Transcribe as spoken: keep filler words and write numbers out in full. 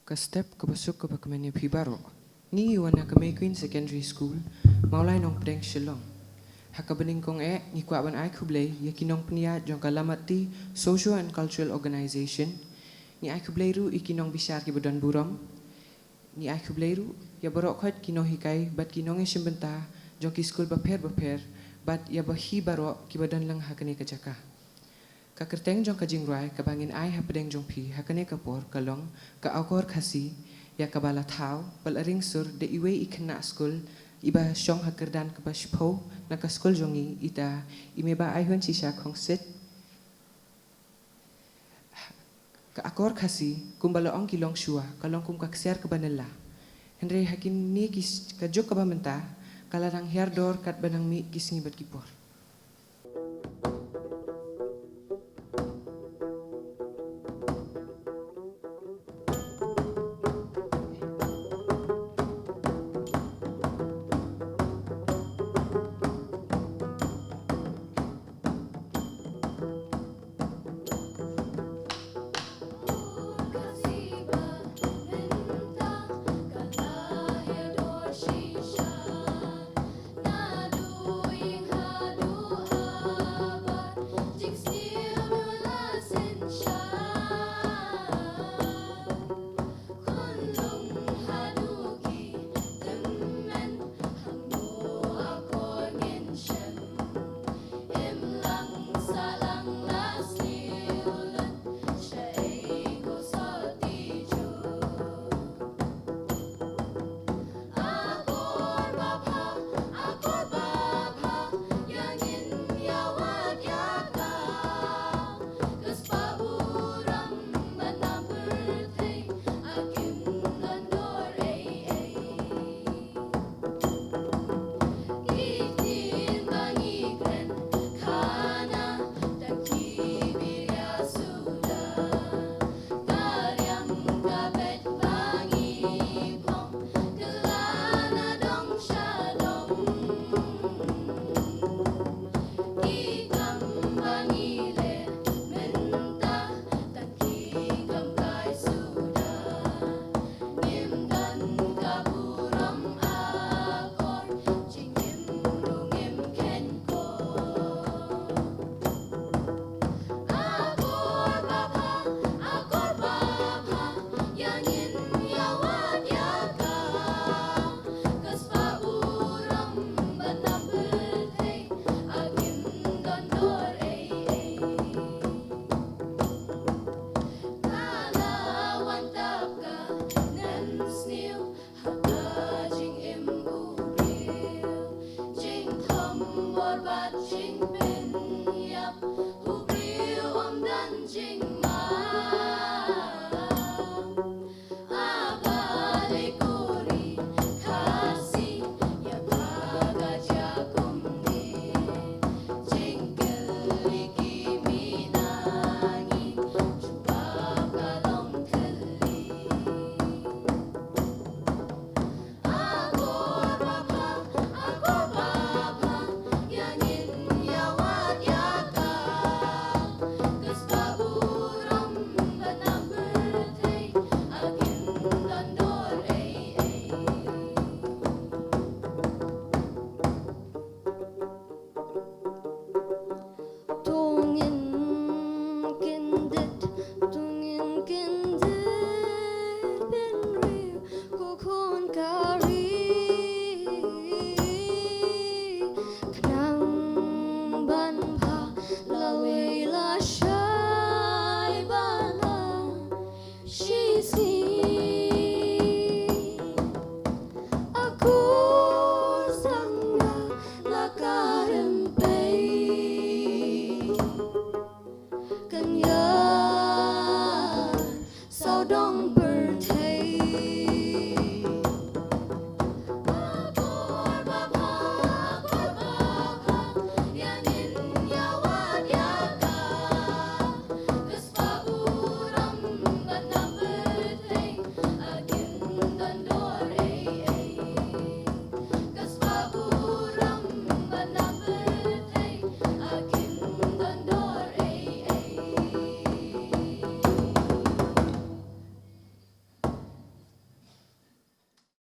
Ka step kaba suk kaba kmen ïa phi baroh. Ngi wan na ka May Queen Secondary School, Mawlai Nongpdeng, Shillong. Ha kaba nyngkong eh ngi kwah ban ai khublei ïa ki nongpynïaid jong ka Lamatti Socio and Cultural Organization. Ngi ai khublei ruh ïa ki nongbishar kiba don burom. Ngi ai khublei ruh ïa baroh khoit ki nonghikai bad ki nongïashim bynta jong ki skul bapher bapher bad ïa ba hi baroh kiba don lang ha kane ka jaka. Ka kyrteng jong ka jingrwai kaba ngin ai hapdeng jong phi ha kane ka por ka long Ka Akor Khasi, ïa kaba la thaw bad la ring sur da iwei i khynnah skul iba shong ha kyrdan kaba shiphew na ka skul jong ngi, ita i Meba Aihun Shisha Khongsit. Ka Akor Khasi, kumba la ong ki longshuwa, ka long kum ka ksiar kaba nylla. Hynrei ha kine ki s-, ka juk kaba mynta ka la nang hiar dor katba nang mih ki sngi bad ki por.